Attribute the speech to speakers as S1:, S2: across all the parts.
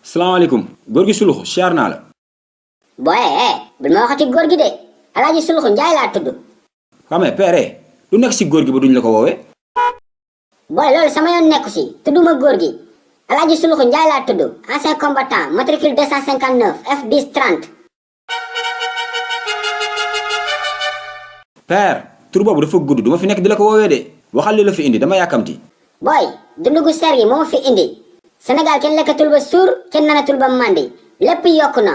S1: salaamaaleykum góor gi sulux siyaar naa la.
S2: boy bul ma waxati góor gi de alaaji Suluxu Njaay laa tudd.
S1: xamee père du nekk si góor gi ba duñ la ko woowee.
S2: boy loolu sama yoon nekku si tudduma góor gi alaaji Suluxu Njaay laa tudd ancien combattant matricule 259 F10 30.
S1: père tur boobu dafa gudd duma fi nekk di la ko woowee de waxal li la fi indi dama yàkkamti.
S2: boy dundu gu seer gi moo ma fi indi Sénégal kenn lekkatul ba suur kenn nanatul ba màndi lépp yokku na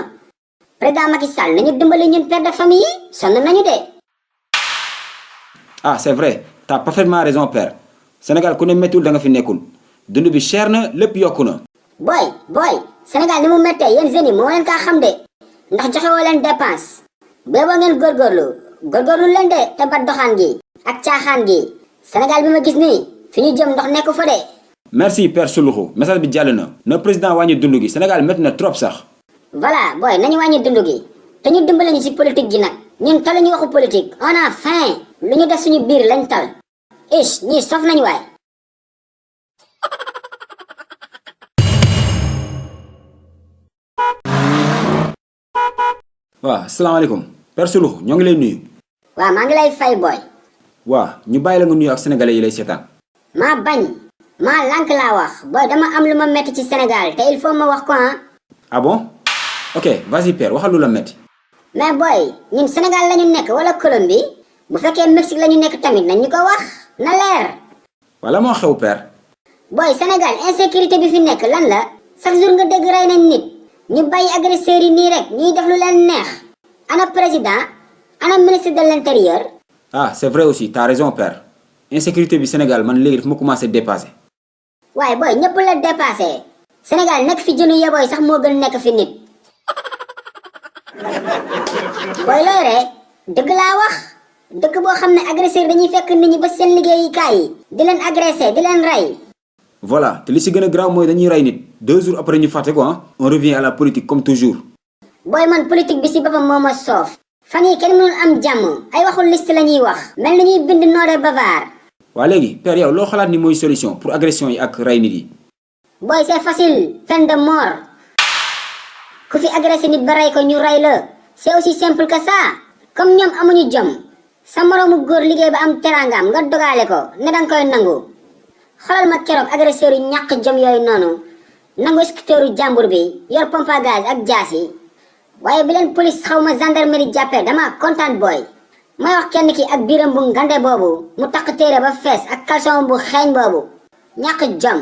S2: président Macky Sall nañu dimbali ñun père de famille yi sonn nañu de.
S1: ah c'est vrai t'as parfaitement raison père Sénégal ku ne méttiwul da nga fi nekkul dund bi cher na lépp yokku na.
S2: boy Sénégal ni mu méttee yéen jeunes yi moo leen kaa xam de ndax joxewoo leen dépense boo ngeen góorgóorlu leen de te ba doxaan gi ak caaxaan gi Sénégal bi ma gis nii fi ñu jëm ndox nekku fa de.
S1: merci père Suluxu message bi jàll na président wàññi dund gi Sénégal métti na trop sax.
S2: voilà boy nañu wàññi dund gi te ñu dimbale ñu ci politique gi nag ñun taluñu waxu politique on a faim lu ñu def suñu biir lañ tal ish ñii sof nañu waay.
S1: waaw asalaamaaleykum père Suluxu ñoo ngi lay nuyu.
S2: waaw maa ngi lay fay boy.
S1: waaw ñu bàyyi la nga nuyu ak sénégalais yi lay seetaan.
S2: maa bañ maa lànk laa wax boy dama am lu ma metti ci Sénégal te il faut ma wax ko
S1: ah bon ok vas-y père waxal lu la metti.
S2: mais boy ñun Sénégal lañu nekk wala Colombie bu fekkee Mexique lañu nekk tamit nañ ñu ko wax na leer.
S1: wala moo xew père.
S2: boy Sénégal insécurité bi fi nekk lan la chaque jour nga dégg rey nañ nit ñu bàyyi agresseurs yi nii rek ñuy def lu leen neex ana président ana ministre de l'intérieur.
S1: ah c'est vrai aussi t'as raison père insécurité bi Sénégal man léegi daf ma commencé dépasser.
S2: waaye boy ñëpp la dépassé Sénégal nekk fi jënu yebooy sax moo gën nekk fi nit. boy looy ree dëgg laa wax dëgg boo xam ne agresseur dañuy fekk nit ñi ba seen liggéeyukaay yi di leen agressé di leen rey.
S1: voilà te li si gën a grave mooy dañuy rey nit 2 jours après ñu fàtte ko on revient à la politique comme toujours.
S2: boy man politique bi si boppam moo ma soof fan yi kenn mënul am jàmm ay waxul liste la ñuy wax mel ni ñuy bind nom de bavard.
S1: waa léegi père yow loo xalaat ni mooy solution pour agression yi ak rey nit yi.
S2: boy c'est facile peine de mort ku fi agressé nit ba rey ko ñu rey la c'est aussi simple que ça comme ñoom amuñu jom sa moroomu góor liggéey ba am teraangam nga dogaale ko ne danga koy nangu xoolal ma keroog agresseur yi ñàkk jom yooyu noonu nangu scooteru jàmbur bi yor pompe à gaz ak jaas yi waaye bi leen police xaw ma gendarmerie jàppee dama kontaan booy may wax kenn ki ak biiram bu ngande boobu mu takk téere ba fees ak caleçon bu xeeñ boobu ñàkk jom.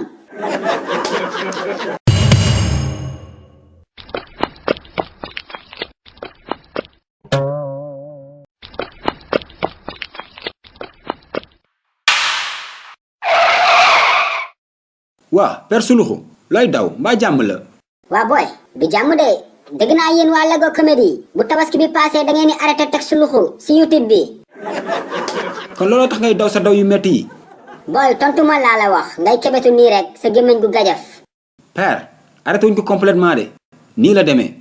S1: waa père Suluxu looy daw mbaa jàmm la.
S2: waa booy du jàmm de dégg naa yéen waa Lago Comédie bu tabaski bi passé da ngeen di arrêté teg Suluxu si YouTube bi.
S1: kon looloo tax ngay daw sa daw yu metti yi.
S2: booy tontuma laa la wax ngay kebetu nii rek sa gémmiñ gu gajaf.
S1: père arrêté wuñ ko complètement de. nii la demee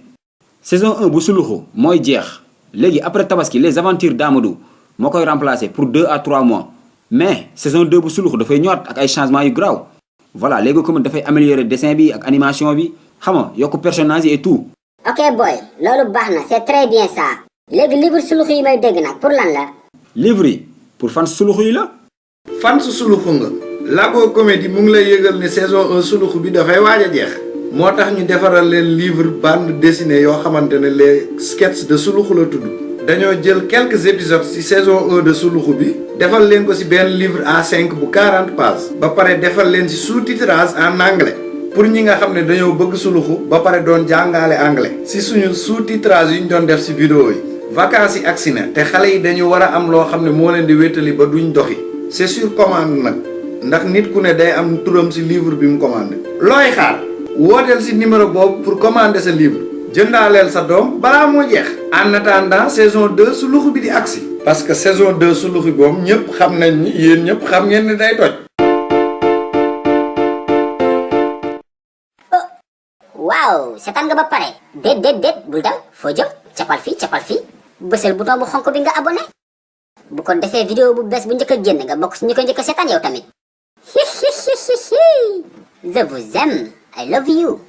S1: saison 1 bu Suluxu mooy jeex léegi après tabaski les aventures d'Amadou moo koy remplacer pour 2 à 3 mois mais saison 2 bu Suluxu dafay ñëwaat ak ay changements yu graw voilà léegi comme dafay améliorer dessin bi ak animation bi xam nga yokk personnage yi et tout.
S2: ok boy loolu baax na c'est très bien ça. léegi livre Suluxu yi may dégg nag pour lan la.
S1: livre yi pour fan Suluxu yi la.
S3: fan su Suluxu nga. Lago Comédie mu ngi lay yëgal ne saison 1 Suluxu bi dafay waaj a jeex. moo tax ñu defaral leen livre bande dessinée yoo xamante ne les sketchs de Suluxu la tudd. dañoo jël quelques épisodes ci saison 1 de Suluxu bi. defal leen ko ci benn livre A5 bu 40 pages. ba pare defal leen ci sous-titrage en anglais. pour ñi nga xam ne dañoo bëgg Suluxu ba pare doon jàngale anglais. ci suñu sous-titrage yu ñu doon def ci vidéo yi. vacances yi agsi na te xale yi dañu war a am loo xam ne moo leen di wéttali ba duñ doxi. c'est sur commande nag ndax nit ku ne day am turam ci livre bi mu commandé. looy xaar wooteel ci numéro boobu pour commander sa livre. jëndaaleel sa doom balaa moo jeex. en attendant saison 2 Suluxu bi di agsi. parce que saison 2 Suluxu boobu ñëpp xam nañ ni yéen ñëpp xam ngeen ni day toj.
S2: waaw seetaan nga ba pare. déet bul dem foo jëm capal fii bësal bouton bu xonk bi nga abonné. bu ko defee vidéo bu bees bu njëkk a génn nga bokk si ñu koy njëkk a seetaan yow tamit. Je vous aime. I love you.